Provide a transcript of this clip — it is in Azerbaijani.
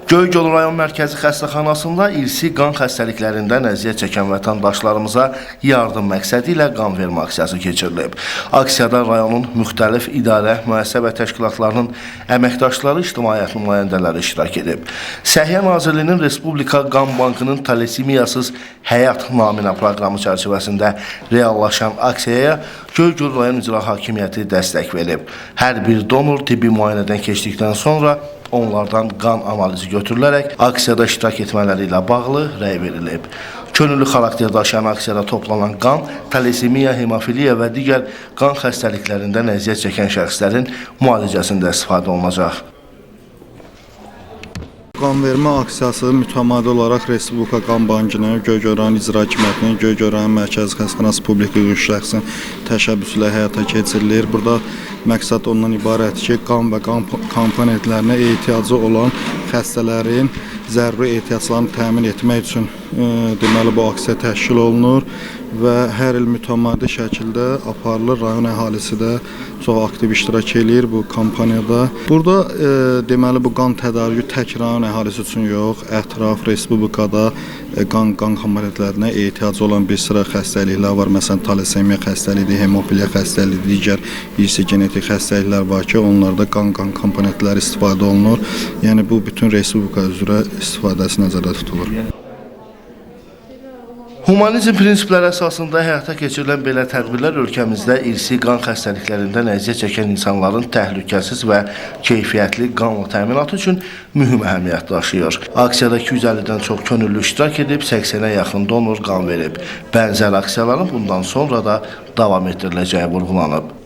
Göygöl rayon mərkəzi xəstəxanasında irsi qan xəstəliklərindən əziyyət çəkən vətəndaşlarımıza yardım məqsədi ilə qan vermə aksiyası keçirilib. Aksiyada rayonun müxtəlif idarə, müəssisə və təşkilatlarının əməkdaşları, ictimaiyyət nümayəndələri iştirak edib. Səhiyyə Nazirliyinin Respublika Qan Bankının Talasemiyasız Həyat naminə proqramı çərçivəsində reallaşan aksiyaya Göygöl rayon icra hakimiyyəti dəstək verib. Hər bir donor tibbi müayinədən keçdikdən sonra onlardan qan analizi götürülərək aksiyada iştirak etmələri ilə bağlı rəy verilib. Könüllü xarakter daşıyan aksiyada toplanan qan talasemiya, hemofiliya və digər qan xəstəliklərindən əziyyət çəkən şəxslərin müalicəsində istifadə olunacaq. Qan vermə aksiyası mütəmadi olaraq Respublika Qan Bankının, Göygöl rayon İcra Hakimiyyətinin, Göygöl rayon Mərkəzi Xəstəxanası Publik hüquqi şəxsin təşəbbüsü ilə həyata keçirilir. Burada məqsəd ondan ibarətdir ki, qan və qan komponentlərinə ehtiyacı olan xəstələrin zəruri ehtiyaclarını təmin etmək üçün deməli bu aksiya təşkil olunur və hər il mütəmadi şəkildə aparılır. Rayon əhalisi də çox aktiv iştirak eləyir bu kampaniyada. Burada deməli bu qan tədarükü tək rayon əhalisi üçün yox, ətraf respublikada qan komponentlərinə ehtiyacı olan bir sıra xəstəliklər var. Məsələn, talasemiya xəstəliyi, hemofiliya xəstəliyi, digər irsi genetik xəstəliklər var ki, onlarda qan komponentləri istifadə olunur. Yəni bu bütün respublika üzrə istifadəsi nəzərdə tutulur. Humanizm prinsipləri əsasında həyata keçirilən belə tədbirlər ölkəmizdə irsi qan xəstəliklərindən əziyyət çəkən insanların təhlükəsiz və keyfiyyətli qanla təminatı üçün mühüm əhəmiyyət daşıyır. Aksiyada 250-dən çox könüllü iştirak edib, 80-ə yaxın donor qan verib. Bənzər aksiyaların bundan sonra da davam etdiriləcəyi vurğulanıb.